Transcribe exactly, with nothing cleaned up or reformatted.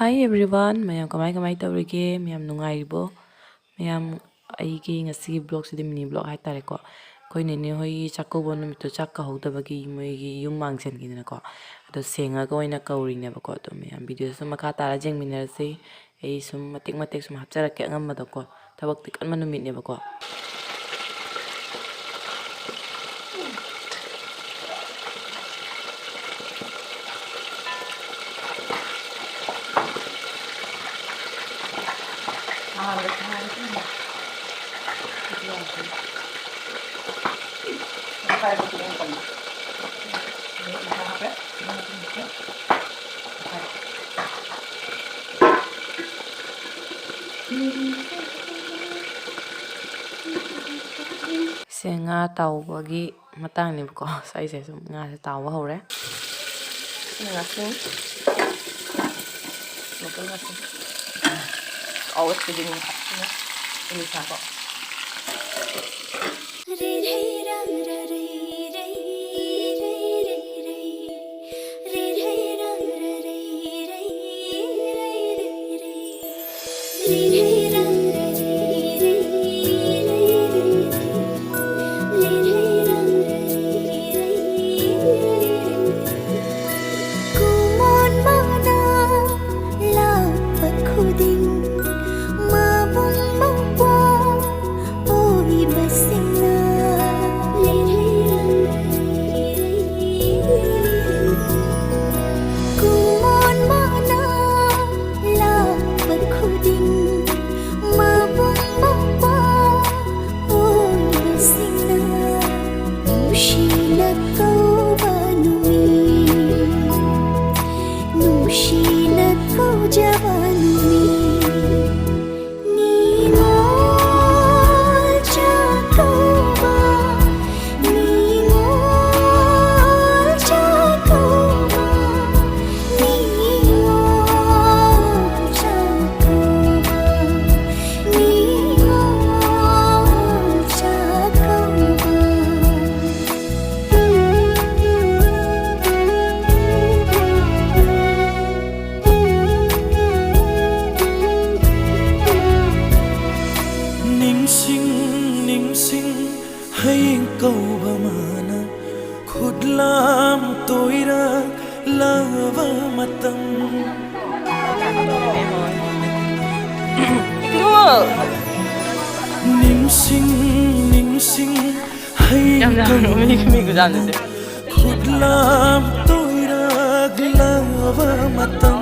Hi everyone, ꯃꯌꯥꯝ ꯀꯃꯥꯏ ꯀꯃꯥꯏ ꯇꯧꯔꯤꯒꯦ? ꯃꯌꯥꯝ ꯅꯨꯡꯉꯥꯏꯔꯤꯕꯣ? ꯃꯌꯥꯝ, ꯑꯩꯒꯤ ꯉꯁꯤꯒꯤ vlogꯁꯤꯗꯤ mini vlog ꯍꯥꯏꯇꯥꯔꯦꯀꯣ꯫ ꯑꯩꯈꯣꯏ ꯅꯦꯅꯦ ꯍꯣꯏꯒꯤ ꯆꯥꯛꯀꯧꯕ ꯅꯨꯃꯤꯠꯇꯣ ꯆꯥꯛ ꯀꯧꯍꯧꯗꯕꯒꯤ ꯃꯣꯏꯒꯤ ꯌꯨꯝ ꯃꯥꯡꯁꯤꯟꯈꯤꯗꯅꯀꯣ꯫ ꯑꯗꯣ ꯁꯦꯡꯉꯒ ꯑꯣꯏꯅ ꯀꯧꯔꯤꯅꯦꯕꯀꯣ꯫ ꯑꯗꯣ ꯃꯌꯥꯝ videoꯁꯦ ꯃꯈꯥ ꯇꯥꯔ ꯌꯦꯡꯃꯤꯟꯅꯔꯁꯤ꯫ ꯑꯩ ꯁꯨꯝ ꯃꯇꯦꯛ ꯃꯇꯦꯛ ꯁꯨꯝ ꯍꯥꯞꯆꯔꯛꯀꯦ ꯑꯉꯝꯕꯗꯀꯣ꯫ ꯊꯕꯛꯇꯤ ꯀꯟꯕ ꯅꯨꯃꯤꯠꯅꯦꯕꯀꯣ꯫ ꯁꯦ, ꯉꯥ ꯇꯥꯎꯕꯒꯤ ꯃꯇꯥꯡꯅꯦꯕꯀꯣ꯫ ꯁ꯭ꯋꯥꯏꯁꯦ ꯁꯨꯝ ꯉꯥꯁꯦ ꯇꯥꯎꯕ ꯍꯧꯔꯦ꯫ ꯁꯤꯅ ꯉꯥꯁꯤꯡ꯫ Local ꯉꯥꯁꯤꯡ꯫ Always ꯀꯦꯖꯤ ꯑꯅꯤ ꯃꯈꯥꯏ꯫ ꯁꯤꯅ ꯏꯂꯤꯁꯥꯀꯣ꯫ ꯀꯨꯃꯣꯟ ꯃꯅꯥ ꯂꯥꯛꯄ ꯈꯨꯗꯤꯡ ꯃꯕꯨꯡ ꯃꯧꯄ꯭ꯋꯥ ꯑꯣꯏꯕꯁꯤꯡꯅ ꯀꯨꯃꯣꯟ ꯃꯅꯥ ꯂꯥꯛꯄ ꯈꯨꯗꯤꯡ ꯃꯕꯨꯡ ꯃꯧꯄ꯭ꯋꯥ ꯑꯣꯏꯕꯁꯤꯡꯅ ꯅꯨꯡꯁꯤꯅ ꯀꯧꯕ ꯅꯨꯃꯤꯠ, ꯅꯨꯡꯁꯤꯅ ꯀꯧꯖꯕ ꯅꯨꯃꯤꯠ꯫ ꯅꯤꯉꯣꯜ ꯆꯥꯛꯀꯧꯕ, ꯅꯤꯉꯣꯜ ꯆꯥꯛꯀꯧꯕ, ꯅꯤꯉꯣꯜ ꯆꯥꯛꯀꯧꯕ, ꯅꯤꯉꯣꯜ ꯆꯥꯛꯀꯧꯕ꯫ ꯅꯤꯡꯁꯤꯡ ꯍꯩ ꯌꯥꯝꯅ ꯍꯔꯥꯎꯕ ꯃꯤ ꯃꯤ ꯈꯨꯖꯥꯟꯁꯦ꯫ ꯈꯨꯠꯂꯥꯝ ꯇꯣꯏꯔꯛꯂꯕ ꯃꯇꯝ